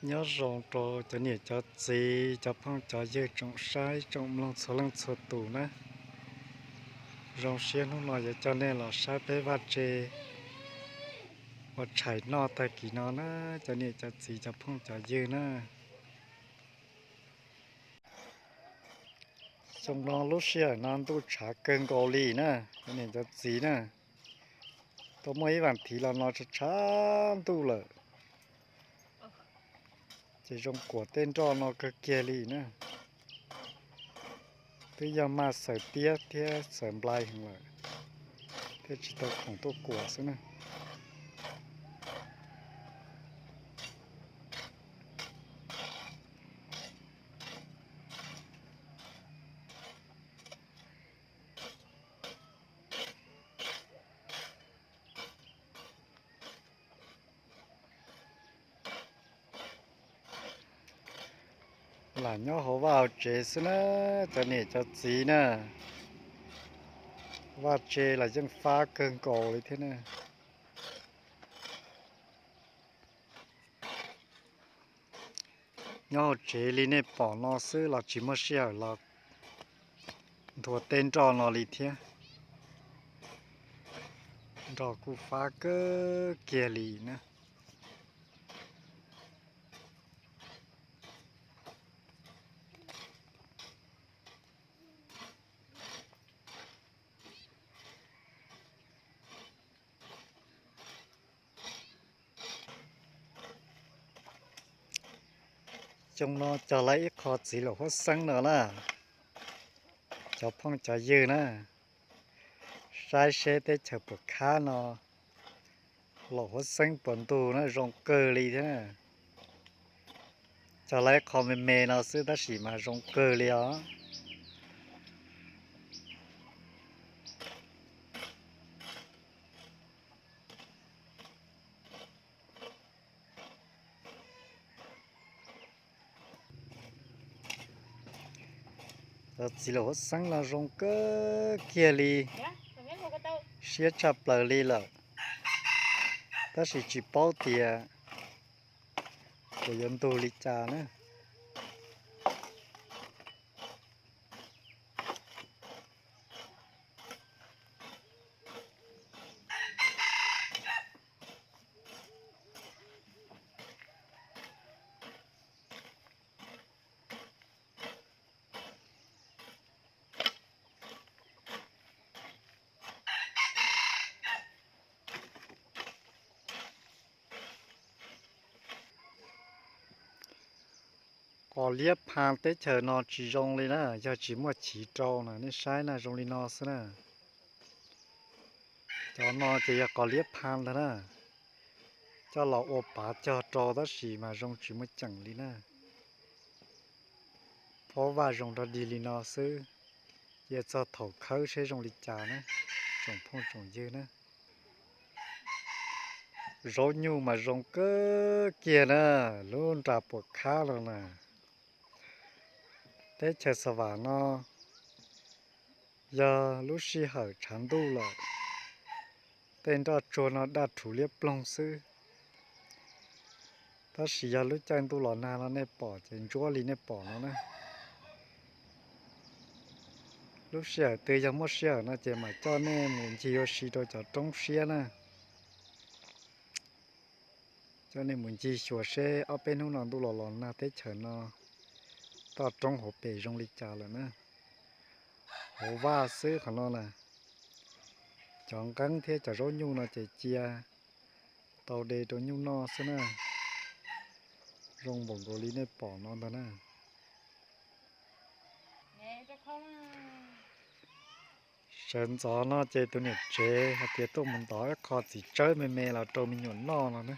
Nyob zoo rau cov niam cov txiv, cov phooj cov ywg tsoom saib tsoom mloog txhua leej txhua tus na. Zoo siab hnub no yuav coj nej los saib peb vaj tse ua tshais noj tag kis no na, cov niam cov txiv cov phooj cov ywg na. Xyoo no lub sij hawm no ntuj tshav kawg nkaus li na, cov niam cov txiv na. Tau muaj ib vas thiv los no tshav tshav ntuj lawm, ces zoo kuam tej nroj no kawg kiag li na. Twb yog maj xaws tiab thiab xaws nplai heev lawm, thiaj tsis tau khoom tuaj kuam xwb na. Lam nyob hauv vaj hauv tsev xwb na, cov niam cov txiv na. Vaj tse los yeej fab kawg nkaus li thiab na. Nyob hauv tsev li nej pom no xwb los tsis muaj sij hawm los nthua tej nroj no li thiab. Nroj kuj fab kawg kiag li na. Xyoo no cog lawv ib qho txiv laum huab xeeb no na, cov phooj cov ywg na, saib seb teb chaws puas khab no, laum huab xeeb puas ntug na, zoo kawg li thiab na. Cog lawv ib qho me me no xwb tab sis mas zoo kawg li os. Cov txiv laum huab xeeb no zoo kawg kiag li, siab tshaj plaws li lawm, tab sis tsis paub tias puas yuav ntug li cas na. Qos liab pha teb chaws no tsis zoo li na, yog tsis muaj chiv rau na, nej saib na, zoo li no xwb na. Cov no ces yog qos liab pha ntag na, coj los ua pav cog rau tab sis mas zoo tsis muaj ceem li na. Phob vaj zoo rog dig li no xwb, cia txog thaum khawb seb zoo li cas na, tsoom phooj tsoom ywg na. Zaub nyuj mas zoo kawg kiag na, lub nra puas khab los na. Teb chaws Xa Vam no yog lub sij hawm tshav ntuj lawm, tej nroj tsuag no daj rhuv liab ploog xwb. Tab sis yog lub caij ntuj los nag no nej pom ces ntsuab li nej pom no na. Lub sij hawm twg yog muaj sij hawm no ces mam coj nej mus ncig ua si rau cov roob siab na. Coj nej mus ncig xyuas seb ob peb hnub no ntuj los los nag teb chaws no toj roob hauv pes zoo li cas lawm na. Hauv vaj xwb qhov no na. Cov nqeeb thiab cov zaub nyuj no ces cia tau de rau nyuj noj xwb na. Zoo npaum nkaus li nej pom no ntag na. Sawv ntxov no ces tus niam tsev hais tias tuaj mus ntov ib qho txiv tsawb me me los rau me nyuam noj no na.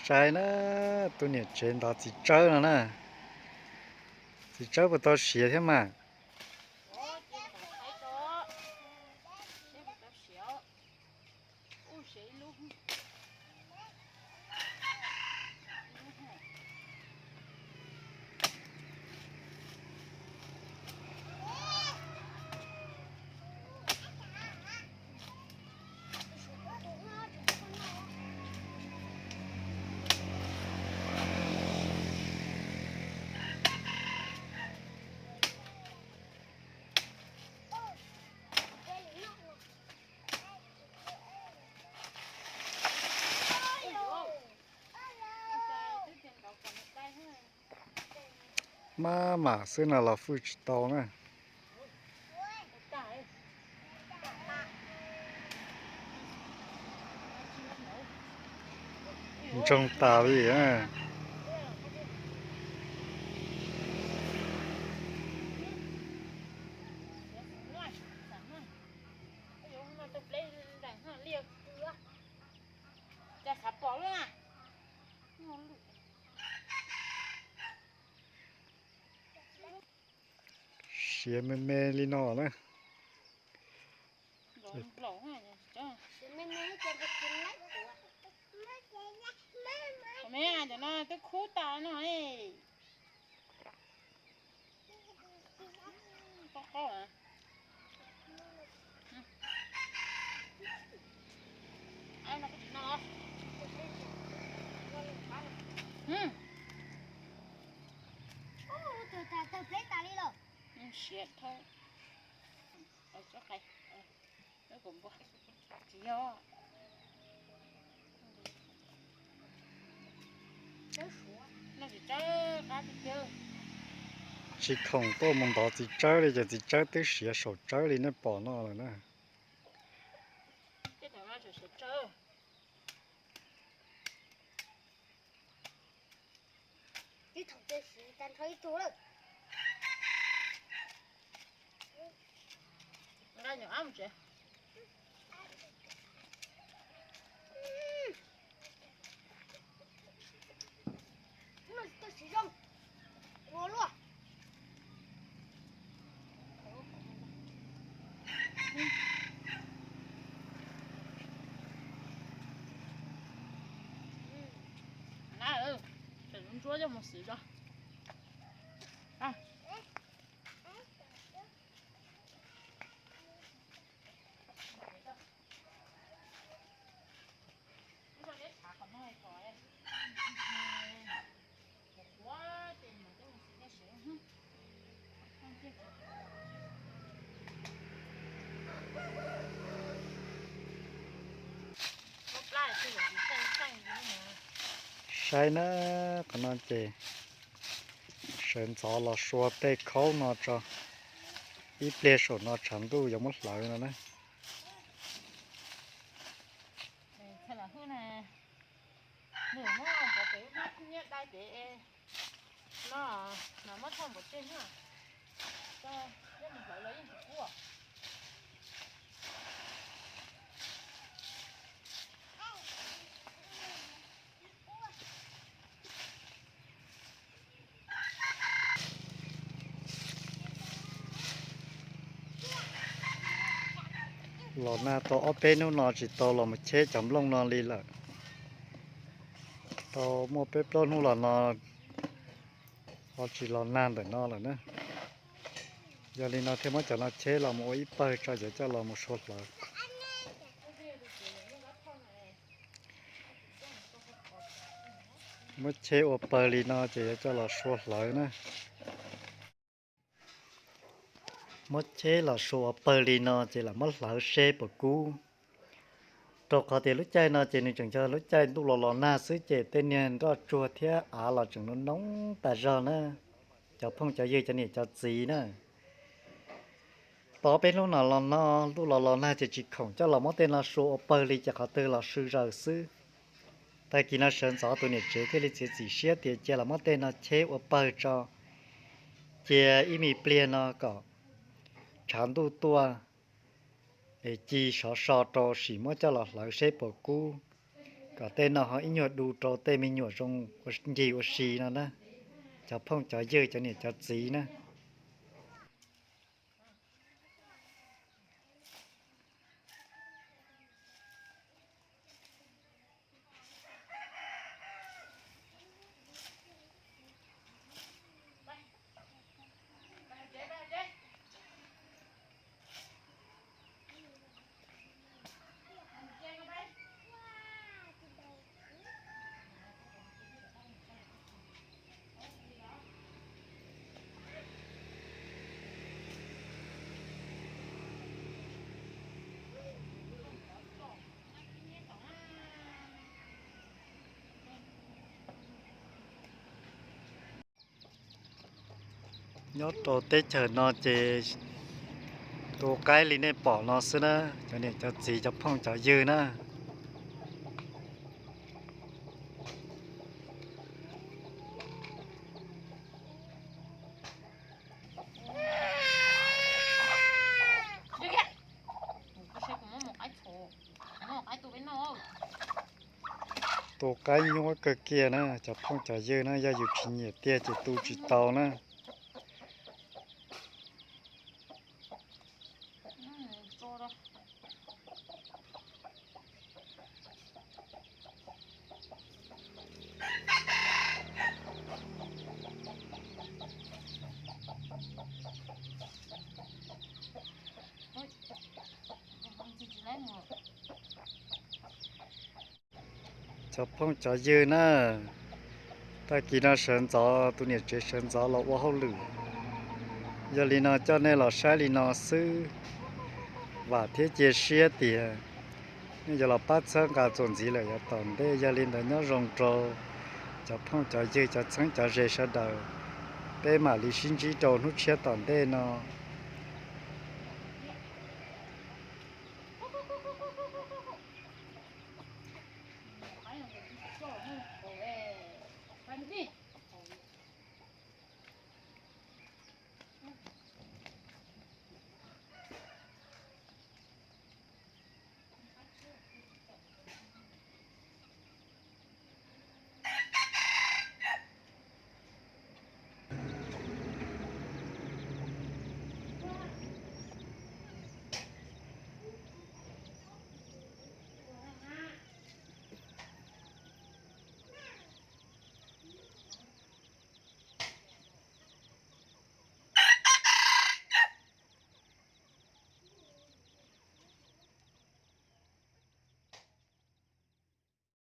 Saib na, tus niam tsev ntov txiv tsawb no na. Txiv tsawb puas tau siav thiab mas? Maj mam xwb no los fwj tsis tau na. Ntsoog tas li na. Siav me me li no na. Cov no twb khub tas no. Siav dhau. Tsis yog. Tsis khoom tuaj mus ntov txiv tsawb li ces txiv tsawb twb siav saum tsawb li nej pom no lawm na. Ib thaum ces siv tag nrho ib tug lawm. Nqa nyuam ab mus tsev. Lub no tsis tau siv zoo. Ua luaj. Na, tseem ntsuab coj mus xwb tso. Saib na, qhov no ces sawv ntxov los sua tej khaub no tso, ib pliag saum no tshav ntuj yuav muab hlawv no na. Nws muab cov pem lub hnab nyiab dai pem no, mas muab thauj npaum tseg na. Coj mus hlawv los yeej tsis kub. Los nag tau ob peb hnub no tsis tau los mus cheb cov nplooj no li lawm. Tau muaj peb plaub hnub los no ho tsis los nag ntawm no lawm na. Yog li no thiaj muab cov no cheb los mus ua ib pawg tso yuav coj los mus sua hlawv. Muab cheb ua pawg li no ces yuav coj los sua hlawv na. Muab cheb los sua ua pawg li no ces lam muab hlawv seb puas kub. Rau qhov tias lub caij no ces nws tseem yog lub caij ntuj los los nag xwb ces tej niag nroj tsuag thiab av los tseem noob noob tas zog na. Cov phooj cov ywg cov niam cov txiv na, tau peb hnub no los no ntuj los los nag ces tsis khoom coj los muab tej no sua ua pawg li ces qhov twg los sw zaws xwb. Tag kis no sawv ntxov tus niam tsev thiaj li txiav txim siab tias cia los muab tej no cheb ua pawg tso, cia ib me pliag no kom tshav ntuj tuaj es ci sov so rau sim muab coj los hlawv seb puas kub, kom tej no ho ib nyuag du rau tej me nyuam zoo ncig ua si no na, cov phooj cov ywg cov niam cov txiv na. Nyob rau teb chaws no ces tu qaib li nej pom no xwb na, cov niam cov txiv cov phooj cov ywg na. Tu qaib nyuaj kawg kiag na, cov phooj cov ywg na, yog yus tsis nyiam tiag ces tu tsis tau na. Cov phooj cov ywg na, tag kis no sawv ntxov tus niam tsev sawv ntxov los ua hauj lwm. Yog li no coj nej los saib li no xwb, vam thiab cia siab tias nej yuav los pab txhawb nqa txuas ntxiv lawm yav tom ntej. Yog li ntawd nyob zoo rau cov phooj cov ywg cov txheeb cov ze sawv daws, peb mam li sib ntsib rau hnub tshiab tom ntej no.